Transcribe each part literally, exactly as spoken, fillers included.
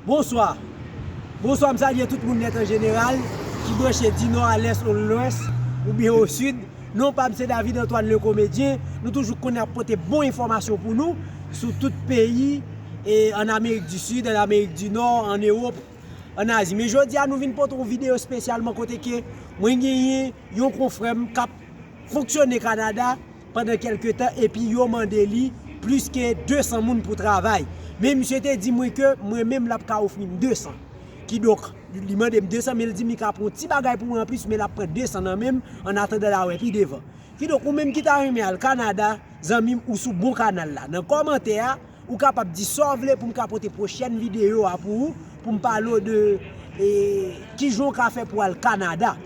Bonswa. Bonswa, m salye tout moun nèt an jeneral ki branche di nò a lès o lwès oubyen o sid. Non pa m se David Antoine le Comédien. Nou toujou konnen ap pote bon enfòmasyon pou nou sou tout peyi e an Amerik di Sid, an Amerik di Nò, an Ewòp, an Azi. Men jodi a nou vin pote yon videyo espesyalman kote ke mwen genyen yon konfrè m k ap fonksyone Kanada pandan kèlke tan epi yo mande li plis ke de san moun pou travay. Men misye te di mwen ke mwen menm l ap ka ofri m de san. Kidonk, li mande m de san, men l di m li ka pran yon ti bagay pou mwen anplis, men l ap pran de san nan men m, an atandan l a wè pi devan. Kidonk, ou menm ki ta renmen al Kanada, zanmi m, ou sou bon kanal la. Nan kòmantè a, ou kapab di sa w vle pou m ka pote pwochèn videyo a pou ou, pou m pale w de e, kijan w ka fè pou al Kanada.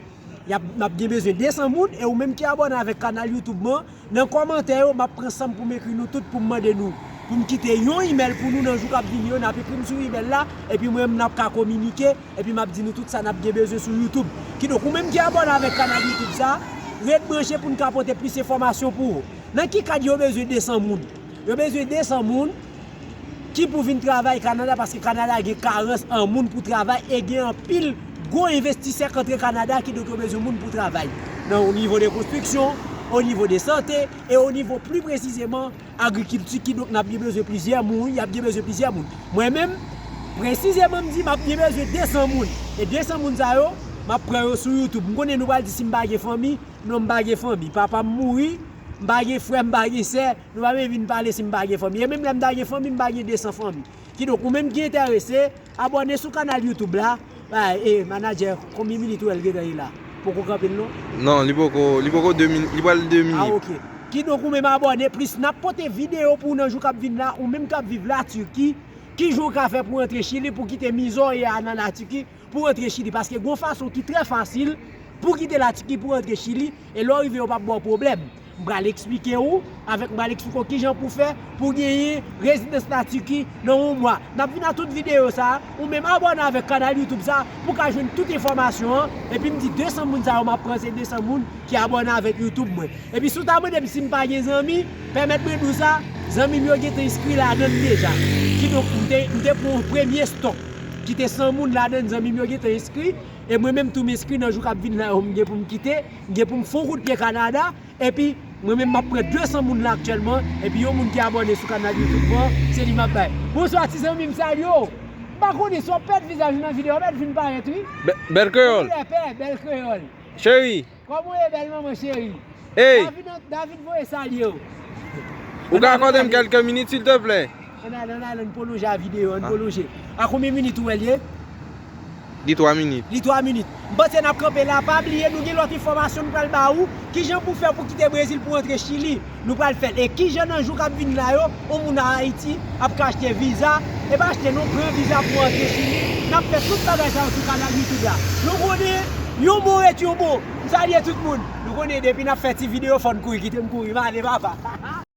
Y ap, m ap gen bezwen de san moun, e ou menm ki abòne avèk kanal YouTube mwen, nan kòmantè yo, m ap pran san m pou m ekri nou tout pou m mande nou, pou m kite yon imèl pou nou nan jou k ap vini yo, n ap ekri m sou imèl la, epi mwen menm n ap ka kominike, epi m ap di nou tout sa n ap gen bezwen sou YouTube. Kidonk, ou menm ki abòne avèk kanal YouTube sa, ret branche pou n ka pote plis enfòmasyon pou ou. Nan ki kad yo bezwen de san moun? Yo bezwen de san moun ki pou vin travay Kanada, paske Kanada gen karans an moun pou travay e gen anpil gwo envestisè k antre Kanada, kidonk yo bezwen moun pou travay. Nan o nivo de konstriksyon, o nivo de sante e o nivo pli presizeman agrikilti, kidonk n ap gen bezwen plizyè moun, y ap gen bezwen plizyè moun. Mwen menm, presizeman m di m ap gen bezwen de san moun. E de san moun sa yo, m ap pran yo sou YouTube. M konnen nou pral di si m pa gen fanmi, non m pa gen fanmi. Papa m mouri, m pa gen frè, m pa gen sè, nou pa menm vin pale si m pa gen fanmi. E menm lè m ta gen fanmi, m pa gen de san fanmi. Kidonk, ou menm ki enterese, abòne sou kanal YouTube la. Bay, e, manadjè, konbyen minit ou wè l gentan ye la? Poko kanpe l non? Non, li poko, li poko de minit, li pral de minit. Ah, ok. Kidonk, ou menm abòne, plis n ap pote videyo pou ou nan jou k ap vin la, ou menm k ap viv Latiki, kijan w ka fè pou w antre Chili, pou kite mizè w ye a nan Latiki, pou w antre Chili, paske gon fason ki trè fasil pou w kite Latiki pou w antre Chili, e lè w rive yo p ap ba w pwoblèm. M pral eksplike w, avèk m pral eksplike w kijan pou w fè pou w genyen rezidans Latiki nan yon mwa. N ap vin a tout videyo sa, ou menm abòne avèk kanal YouTube sa pou w ka jwenn tout enfòmasyon an, epi m di de san moun sa yo m ap pran se de san moun ki abòne avèk YouTube mwen. Epi si w ta mande m si m pa gen zanmi, pèmèt mwen di w sa, zanmi m yo gentan enskri ladan l deja. Kidonk, m te, m te pran yon premye stòk ki te san moun ladan l, zanmi m yo gentan enskri, e mwen menm tou m enskri nan jou k ap vin la yo, m gen pou m kite, m gen pou m fè yon kout pye Kanada, epi mwen menm m ap pran de san moun la aktyèlman, epi yon moun ki abòne sou kanal YouTube mwen, se li m ap bay. Bonswa ti zanmi m, m salye w. M pa konnen si w ap pèdi vizaj ou nan videyo, w mèt vin parèt wi. Bèl kreyòl. Bèl kreyòl. Cheri. Kòman w ye, bèl manman cheri? Ey! David, David voye salye w. Ou ka akòde m kèlke minit, silteplè? Ann ale, ann ale, ann pwolonje a videyo, ann pwolonje. A konbyen minit ou wè l ye? Li twa minit. Li twa minit. M panse n ap kanpe la. Pa bliye, nou gen lòt enfòmasyon nou pral ba ou. Kijan pou fè pou kite Brezil pou antre Chili? Nou pral fè l. E kijan nan jou k ap vin la yo, yon moun a Ayiti ap ka achte viza, e pa achte non, pran viza pou antre Chili. N ap fè tout bagay sa yo sou kanal YouTube la. Nou konnen, yon mo ret yon mo. M salye tout moun. Nou konnen depi n ap fè ti videyo, fò n kouri. Kite m kouri, m ale papa.